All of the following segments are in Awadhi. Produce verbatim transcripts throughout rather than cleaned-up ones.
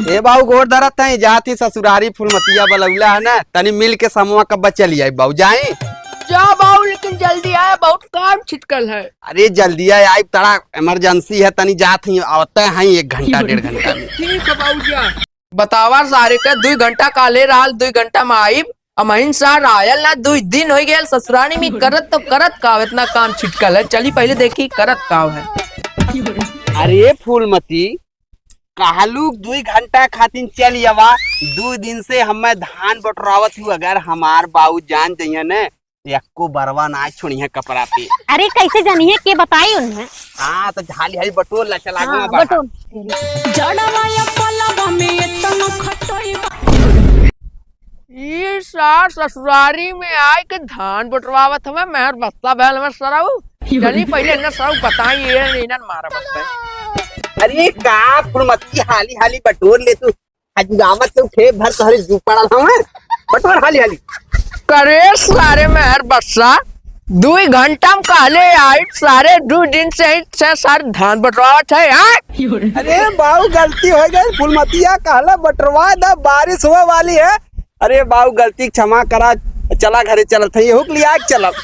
ए बाऊ, गोड़ धरत हैं, जात ही ससुरारी फुलमतिया बलौला है ना, तनी मिल के समवा कब्बा चली आई बाऊ, जाई। जा बाऊ, लेकिन जल्दी आया, बहुत काम छिटकल है। अरे जल्दी आया, आई, तड़ा इमरजेंसी है, तनी जात ही, आवते हैं एक घंटा डेढ़ घंटा में। ठीक है बाऊ, जा। बतावा सारे के दुई घंटा काले रहल, दुई घंटा में आइब। अमहिन सार आयल ना, दुई दिन होइ गयल ससुरारी में, करत तो करत का, इतना काम छिटकल है। चली पहिले देखी करत का है। अरे फूलमती, कहलू दुई घंटा खातिन चल आवा, दुई दिन से हमें धान बटोरावत हूँ, अगर हमार बाऊ जान जइहे ने, एक्को बरवा ना छोड़िहे कपड़ा पे। अरे कैसे जानिहे, के बताई उन्हें? हाँ, तो हाली हाली बटोर ला, चला हाँ, गवा बाहर। बटोर। जड़वा या पलवा में इतना खटोई बा। ई सार ससुरारी में आए के धान बटोरावत हमें, मेहर बस्ता बैल में सराऊ। चली पहिले इन्हें सराऊ बताई, ये इन्हें मारा बस्ता। अरे का फुलमती, हाली हाली बटोर ले तू। आज गावत तो खेत भर तोहरे जू पड़ल हवे। बटोर हाली हाली। करे सारे मेहर बस्सा, दुई घंटा में कहले आई, सारे दुई दिन से ही से सारे धान बटोरावत है, हाँ? अरे बाऊ, गलती हो गई, फुलमतिया कहला बटोरवा दा, बारिश होवे वाली है। अरे बाऊ, गलती क्षमा करा, चला घरे चलत है, यहू के लिया के चलब।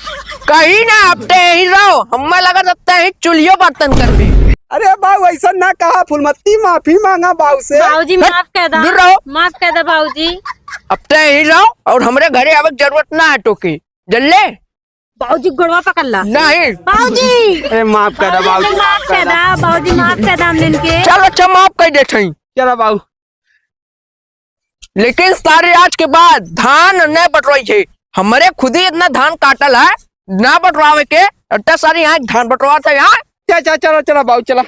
कहीं ना, अब ते यहीं रहो, हमें लगत अब ते यहीं चूल्हियो बर्तन करबे। अरे बाऊ, ऐसा ना कहा फुलमती, माफी मांगा बाऊ से। बाबूजी, हट, माफ कर दा, दूर रहो। माफ कर दा बाबूजी। अब ते यहीं रहो और हमरे घरे आवे के जरूरत ना है तोके, जल्ले। बाबूजी गोड़वा पकड़ ला। नहीं। बाबूजी। ए, माफ कर दा बाबूजी, बाबूजी, माफ माफ कर कर दा। दा, बाबूजी माफ कर दा हमने इनके। चल अच्छा, माफ कर देत हई। चला बाऊ। लेकिन सारे आज के बाद धान न बटवाई है। हमरे खुद ही इतना धान काटल है, ना बटवावे के, अट्टा सारी यहाँ धान बटवात है यहाँ। चल, चल, चला, चला बाऊ, चला।